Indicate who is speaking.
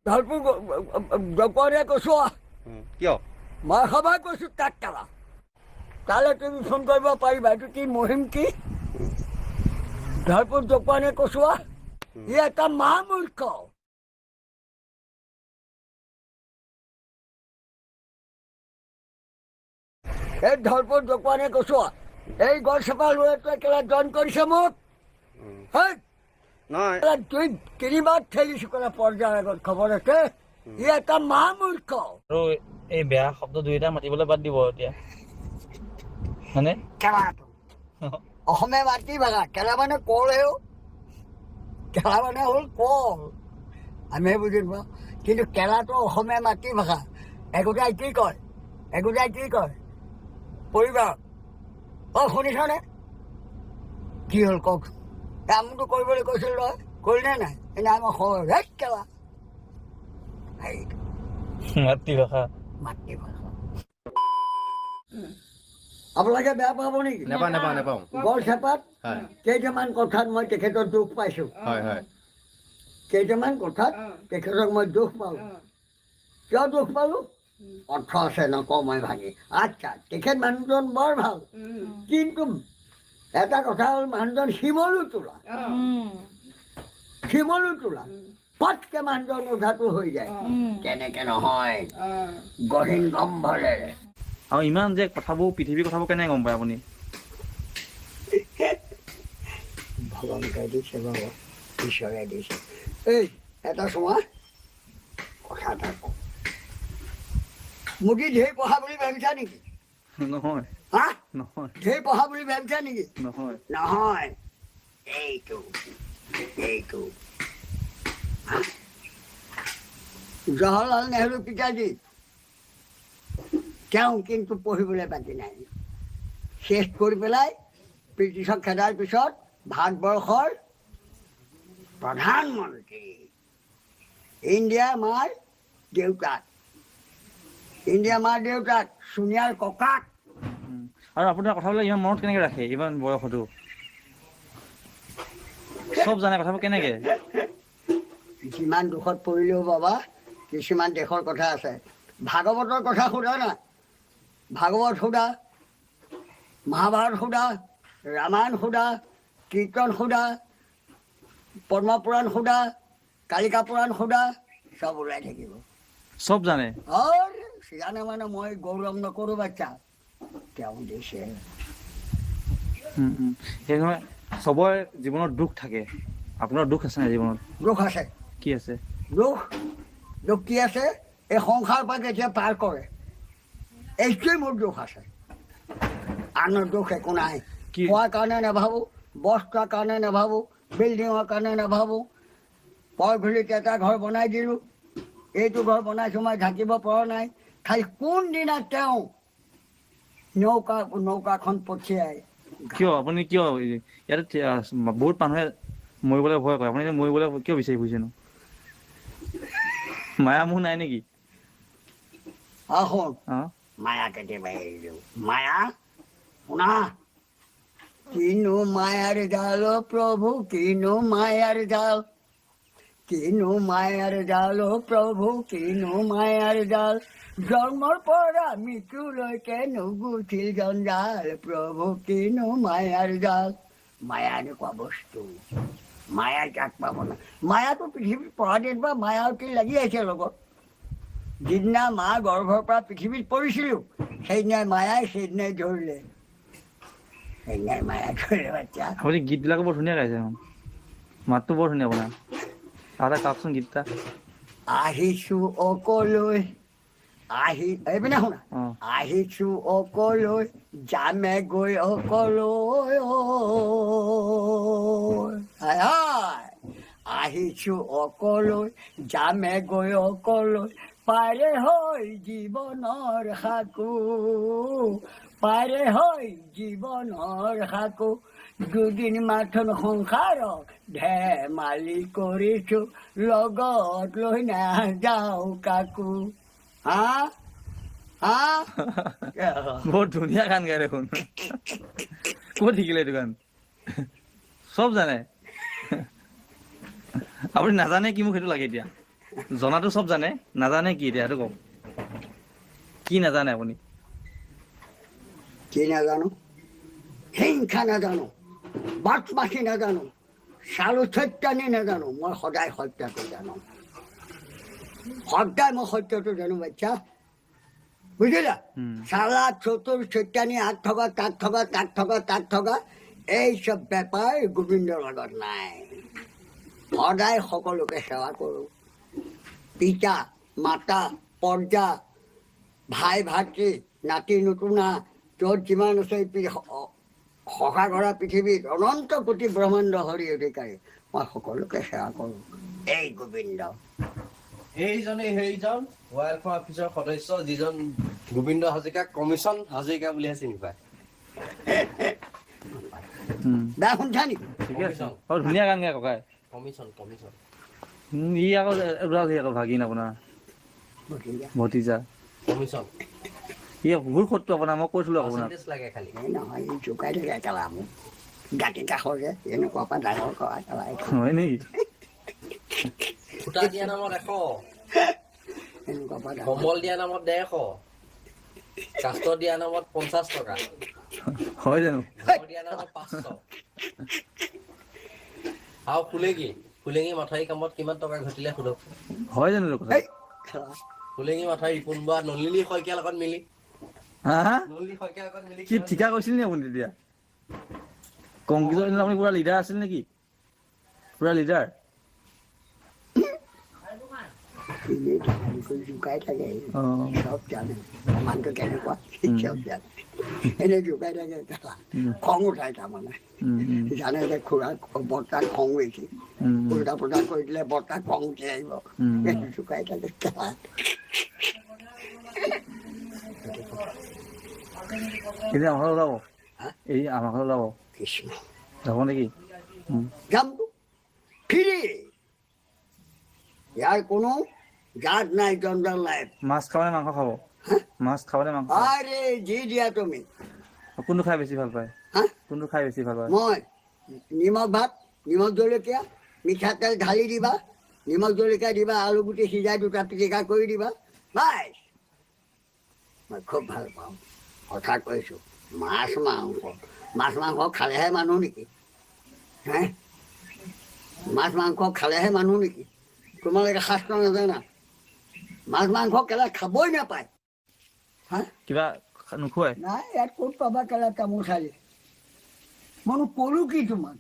Speaker 1: ধলপুৰ জপৰে কৈছো।
Speaker 2: কিয়?
Speaker 1: মই সভাই কৈছো তাক কেলা তালৈ তুমি ফোন কৰিব পাৰিবা। এইটো কি মহিম কি ধলপুৰ জপানে কচুৱা, ই এটা মহামূৰ্খ। এই ধলপুৰ জপানে কচুৱা, এই গছজোপা ল'ৰাটোৱে কেলা জইন কৰিছে মোক। হেই।
Speaker 2: নহয়।
Speaker 1: কেলা দুই তিনিবাৰ ঠেলিছো কেলা পৰ্যায়ৰ আগত, খবৰ আছে। ই এটা মহামূৰ্খ।
Speaker 3: আৰু এই বেয়া শব্দ দুই এটা মাতিবলৈ বাদ দিব এতিয়া হয়নে?
Speaker 1: কেলাটো অসমীয়া মাতৃভাষা। কেলা মানে কলহেও, কেলা মানে হ'ল কল, আমিহে বুজি নাপাওঁ। কিন্তু কেলাটো অসমীয়া মাতৃভাষা। একোটাই কি কয়, একোটাই কি কয় পৰিবাৰ। অ শুনিছনে কি হ'ল কওক? কামটো কৰিবলৈ কৈছিল নহয়, কৰিলে নাই? এনে আমাৰ সৰ কেলা সেইটো
Speaker 3: মাতৃভাষা।
Speaker 1: মাতৃভাষা। আপোনালোকে বেয়া পাব নেকি?
Speaker 2: নাপাওঁ, নাপাওঁ, নাপাওঁ।
Speaker 1: গড়চেপাত
Speaker 2: হয়।
Speaker 1: কেইটামান কথাত মই তেখেতৰ দুখ পাইছোঁ।
Speaker 2: হয় হয়।
Speaker 1: কেইটামান কথাত তেখেতক মই দুখ পালোঁ। কিয় দুখ পালোঁ অৰ্থ আছে, নকওঁ মই ভাগি। আচ্ছা, তেখেত মানুহজন বৰ ভাল, কিন্তু এটা কথা হ'ল মানুহজন শিমলু তোলা, শিমলু তোলা পটকে মানুহজন উঠাটো হৈ যায়। তেনেকে নহয়, গহীন গম্ভৰেৰে।
Speaker 3: আৰু ইমান যে কথাবোৰ, পৃথিৱীৰ কথাবোৰ কেনেকে গম পায় আপুনি?
Speaker 1: ভগৱন্তই দিছে বাবা, ঈশ্বৰে দিছে। এই এটা চোৱা, কথা এটা কওঁ, মোদী ঢেৰ পঢ়া বুলি ভাবিছা নেকি?
Speaker 3: নহয়।
Speaker 1: হা?
Speaker 3: নহয়।
Speaker 1: ঢেৰ পঢ়া বুলি ভাবিছা নেকি?
Speaker 3: নহয়।
Speaker 1: নহয়। এইটো এইটো হা? জৱাহৰলাল নেহৰু পিতাজী, তেওঁ কিন্তু পঢ়িবলৈ বাকী নাই। শেষ কৰি পেলাই ব্ৰিটিছক খেদাৰ পিছত ভাৰতবৰ্ষৰ প্ৰধানমন্ত্ৰী। ইণ্ডিয়া মাৰ দেউতাক, ইণ্ডিয়া মাৰ দেউতাক, ছোনিয়াৰ ককাক।
Speaker 3: আৰু আপোনাৰ কথাবিলাক ইমান মনত কেনেকে ৰাখে? ইমান বয়সতো চব জানে কথাবোৰ কেনেকে?
Speaker 1: যিমান দুখত পৰিলেও বাবা, কিছুমান দেশৰ কথা আছে। ভাগৱতৰ কথা সোধা না, ভাগৱত সোধা, মহাভাৰত সোধা, ৰামায়ণ সোধা, কীৰ্তন সোধা, পদ্মপুৰাণ সোধা, কালিকা পুৰাণ সোধা, চব ওলাই থাকিব।
Speaker 3: চব জানে।
Speaker 1: আৰু জানে মানে মই গৌৰৱ নকৰোঁ বাচ্চা, তেওঁ দিছে।
Speaker 3: সেই নহয়, চবৰে জীৱনত দুখ থাকে। আপোনাৰ দুখ আছে নাই জীৱনত?
Speaker 1: দুখ আছে।
Speaker 3: কি আছে?
Speaker 1: দুখ, দুখ কি আছে? এই সংসাৰ পৰা কেতিয়া পাৰ কৰে, এইটোৱে মোৰ দুখ আছে। আনৰ দুখ একো নাই।
Speaker 3: কি?
Speaker 1: খোৱাৰ কাৰণে নাভাবোঁ, বস্ত্ৰৰ কাৰণে নাভাবোঁ, বিল্ডিঙৰ কাৰণে নাভাবোঁ। পৰঘুলিত এটা ঘৰ বনাই দিলোঁ, এইটো ঘৰ বনাইছোঁ মই ঢাকিব পৰা নাই। খালি কোনদিনা তেওঁ নৌকাখন পঠিয়াই।
Speaker 3: কিয় আপুনি কিয় ইয়াতে বহুত মানুহে মৰিবলৈ ভয় কৰে, আপুনি যে মৰিবলৈ কিয় বিচাৰি ফুৰিছেনো? মায়া মোহ নাই নেকি?
Speaker 1: আহোঁ।
Speaker 3: অ।
Speaker 1: মায়া কেতিয়াবা এৰি দিওঁ। মায়া শুনা, কিনো মায়াৰ জাল প্ৰভু, কিনো মায়াৰ জাল, কিনো মায়াৰ জাল প্ৰভু, কিনো মায়াৰ জাল, জন্মৰ পৰা মৃত্যুলৈকে নুগুচিল জঞ্জাল প্ৰভু, কিনো মায়াৰ জাল। মায়া এনেকুৱা বস্তু, মায়াই কাক পাব না। মায়াটো পৃথিৱীত পৰা দিন পৰা মায়াৱতী লাগি আহিছে লগত। যিদিনা মা গৰ্ভৰ পৰা পৃথিৱীত পৰিছিলোঁ, সেইদিনাই মায়াই সেইদিনাই ধৰিলে, সেইদিনাই মায়া ধৰিলে বাচ্চা।
Speaker 3: আপুনি গীতবিলাকো বৰ ধুনীয়া গাইছে দেখোন, মাতটো বৰ ধুনীয়া আপোনাৰ। আৰু এটা গাওকচোন গীত এটা।
Speaker 1: আহিছো অকলৈ আহি, এইপিনে শুনা।
Speaker 3: অ।
Speaker 1: আহিছো অকলৈ, যামে গৈ অকলৈ, হায় হায়। আহিছো অকলৈ, যামে গৈ অকলৈ, পাৰে হৈ জীৱনৰ সাকু, পাৰে হৈ জীৱনৰ সাকু। দুদিন মাথোন সংসাৰত ধেমালি কৰিছো, লগত লৈ নাযাওঁ কাকো। হা হা।
Speaker 3: বৰ ধুনীয়া গান গাই দেখোন, ক'ত শিকিলে এইটো গান? চব জানে আপুনি, নাজানে কি মোক সেইটো লাগে এতিয়া। জনাটো চব জানে, নাজানে কি এতিয়া সেইটো কওক। কি নাজানে আপুনি?
Speaker 1: কি নাজানো? হিংসা নাজানো, বদমাচি নাজানো, চালু চৈতানি নাজানো। মই সদায় সত্যটো জানো, সদায় মই সত্যটো জানো বাচ্চা, বুজিলা? চালা চতুৰ চৈতানি আগ থকা তাক থকা তাক থকা তাক থকা এই চব বেপাৰ গোবিন্দৰ লগত নাই। সদায় সকলোকে সেৱা কৰোঁ, পিতা মাতা পৰ্জা ভাই ভাতৃ নাতি নতুনা য'ত যিমান আছে সখা কৰা পৃথিৱীত অনন্ত কোটি ব্ৰহ্মাণ্ড হৰি অধিকাৰী, মই সকলোকে সেৱা কৰোঁ। এই গোবিন্দ।
Speaker 2: এইজনেই সেইজন ৱেলফেয়াৰ অফিচৰ সদস্য যিজন গোবিন্দ হাজৰিকাক কমিশ্যন হাজৰিকা বুলিহে চিনি পায়।
Speaker 1: বেয়া শুনছা নেকি?
Speaker 3: ঠিকে আছে, বৰ ধুনীয়া গান গায় ককাই।
Speaker 2: Commission, commission.
Speaker 3: ই আকৌ ওলালহি আকৌ ভাগিন আপোনাৰ ভতিজা।
Speaker 2: কমিশ্যন।
Speaker 3: ই বহুত শত্ৰু আপোনাৰ, মই কৈছিলো আপোনাক।
Speaker 2: পাৰ্চেণ্টেজ লাগে খালি।
Speaker 1: এই নহয়, ই জোকাই থাকে একেলা মোক। দাঁতি কাষৰ যে এনেকুৱা পৰা ডাঙৰ কৰা একেলা।
Speaker 3: হয় নেকি?
Speaker 2: সূতা দিয়া নামত 100,
Speaker 1: এনেকুৱা পৰা ডাঙৰ।
Speaker 2: কম্বল দিয়া নামত 150, কাষ্ট দিয়া নামত 50 টকা,
Speaker 3: হয় জানো?
Speaker 2: ঘৰ দিয়া নামত 500। আৰু ফুলেগি, ফুলেঙি মাথাউৰি কামত কিমান টকা ঘটিলে সোধক।
Speaker 3: হয় জানো এইটো কথা?
Speaker 1: এই, খেলা।
Speaker 2: ফুলেঙি মাথাউৰি ৰিপুণ বৰা নলিনী শইকীয়াৰ লগত মিলি,
Speaker 3: হা হা?
Speaker 2: নলিনী শইকীয়াৰ লগত মিলি
Speaker 3: কি ঠিকা কৰিছিল নি আপুনি তেতিয়া? কংগ্ৰেছৰ দিনত আপুনি পুৰা লিডাৰ আছিল নেকি? পুৰা লিডাৰ?
Speaker 1: এনেই ধেমালি কৰি জোকাই থাকে। চব জানে মানুহটো কেনেকুৱা, চব জানে। এনেই জোকাই থাকে খেলা। খং উঠাই তাৰমানে।
Speaker 3: উম, উম,
Speaker 1: জানে যে খুৰা বৰ্তাক খং বেছি, উল্টা পুল্টা কৰি দিলে বৰ্তাক খং উঠি আহিব। জোকাই থাকে খেলা।
Speaker 3: এতিয়া আমাৰ ঘৰত ওলাব।
Speaker 1: হা?
Speaker 3: এই আমাৰ ঘৰত ওলাব।
Speaker 1: কৃষ্ণ।
Speaker 3: যাব নেকি?
Speaker 1: যামতো ফ্ৰী, ইয়াৰ কোনো জাত নাই, জঞ্জাল নাই।
Speaker 3: মাছ খাব নে মাংস খাব? মাছ খাব নে মাংস খাব?
Speaker 1: আৰে যি দিয়া তুমি।
Speaker 3: কোনটো খাই বেছি ভাল পায়?
Speaker 1: হা?
Speaker 3: কোনটো খাই বেছি ভাল পায়?
Speaker 1: মই নিমখ ভাত, নিমখ জলকীয়া, মিঠাতেল ঢালি দিবা, নিমখ জলকীয়া দিবা, আলু গুটি সিজাই দুটা পিটিকা কৰি দিবা, বাই মই খুব ভাল পাওঁ। কথা কৈছোঁ, মাছ মাংস, মাছ মাংস খালেহে মানুহ নেকি? হে, মাছ মাংস খালেহে মানুহ নেকি? তোমালোকে শাস্ত্ৰ নাজানা? মাছ মাংস কেলা খাবই নাপায়। হা?
Speaker 3: কিবা নোখোৱাই?
Speaker 1: নাই, ইয়াত ক'ত পাবা কেলা তামোল খালি? মইনো ক'লো কি তোমাক?